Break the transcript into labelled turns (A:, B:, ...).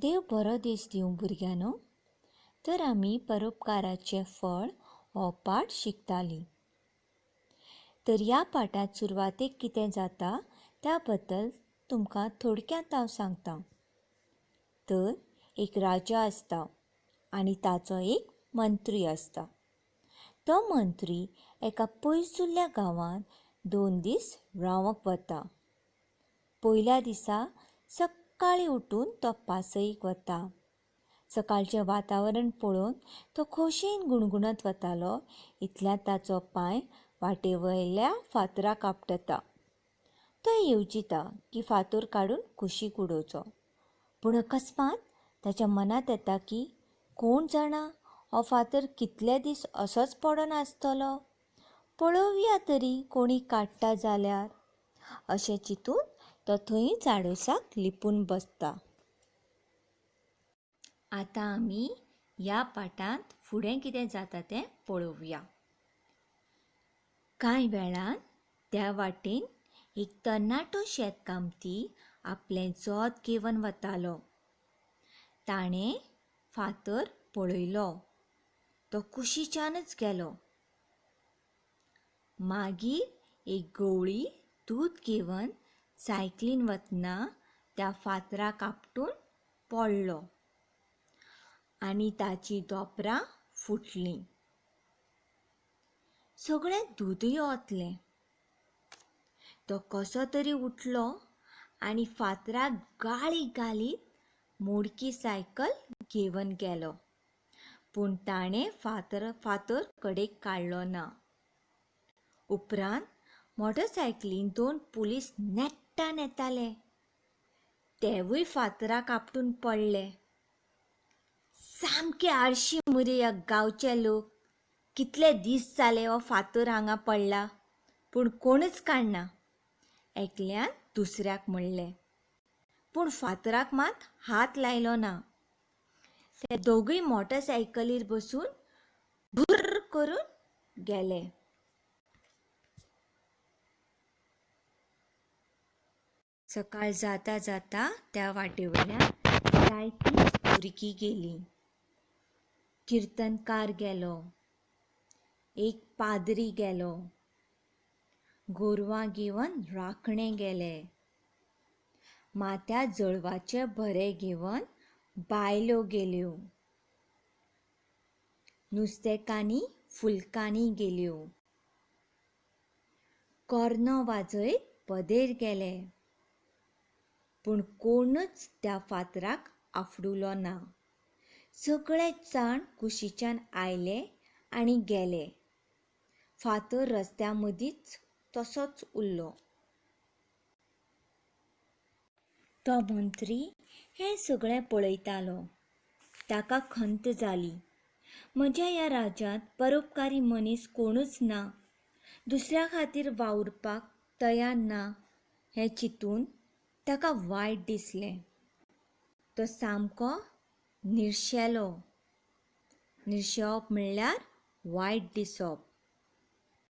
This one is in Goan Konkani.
A: देव बरो दीस दिवं भुरग्यांनो. तर आमी परोपकाराचें फळ हो पाठ शिकतालीं. तर ह्या पाठांत सुरवातेक कितें जाता त्या बद्दल तुमकां थोडक्यांत हांव सांगता. तर एक राजा आसता आनी ताचो एक मंत्री आसता. तो मंत्री एका पयसुल्ल्या गांवांत 2 दीस रावंक वता. पयल्या दिसा सकाळीं उठून तो पासयेक वता. सकाळचें वातावरण पळोवन तो खोशयेन गुणगुणत वतालो. इतल्यान ताचो पांय वाटेवयल्या फातराक आपटता. तो येवजिता की फातर काडून कुशीक उडोवचो, पूण अकस्मात ताच्या मनांत येता की कोण जाणा हो फातर कितले दीस असोच पडून आसतलो, पळोवया तरी कोणी काडटा जाल्यार. अशें चिंतून तो थंयच आडोसाक लिपून बसता. आतां आमी ह्या पाठांत फुडें कितें जाता तें पळोवया. कांय वेळान त्या वाटेन एक तरणाटो शेतकामती आपलें जोत घेवन वतालो. ताणें फातर पळयलो. तो कुशीच्यानच गेलो. मागीर एक गवळी दूद घेवन सायकलीन वतना त्या फातराक आपटून पडलो आनी ताची दोपरां फुटलीं. सगळें दूदय ओतलें. तो कसो तरी उठलो आनी फातराक गाळी घालीत मोडकी सायकल घेवन गेलो, पूण ताणें फातर कडेक काडलो ना. उपरांत मोटरसायकलीन 2 पुलीस नेट्टान येताले. तेवूय फातराक आपटून पडले. सामके आळशी मुरे ह्या गांवचे लोक. कितले दीस जाले हो फातर हांगा पडला, पूण कोणच काडना, एकल्यान दुसऱ्याक म्हणलें. पूण फातराक मात हात लायलो ना. ते दोगूय मोटरसायकलीर बसून भुर्र करून गेले. सकाळ जाता जाता त्या वाटेवयल्यान जायतीं भुरगीं गेलीं. किर्तनकार गेलो, एक पाद्री गेलो, गोरवां घेवन राखणे गेले, माथ्यार जळवाचे भरे घेवन बायलो गेल्यो, नुस्तेकान्नी फुलकान्नी गेल्यो, कोर्नो वाजयत पदेर गेले, पूण कोणूच त्या फातराक आफडुलो ना. सगळे जाण कुशीच्यान आयले आनी गेले. फातर रस्त्या मदींच तसोच उरलो. तो मंत्री हें सगळें पळयतालो. ताका खंत जाली. म्हज्या ह्या राज्यांत परोपकारी मनीस कोणूच ना, दुसऱ्या खातीर वावुरपाक तयार ना हें चिंतून ताका वायट दिसलें. तो सामको निर्शेलो. निर्शेवप म्हणल्यार वायट दिसप.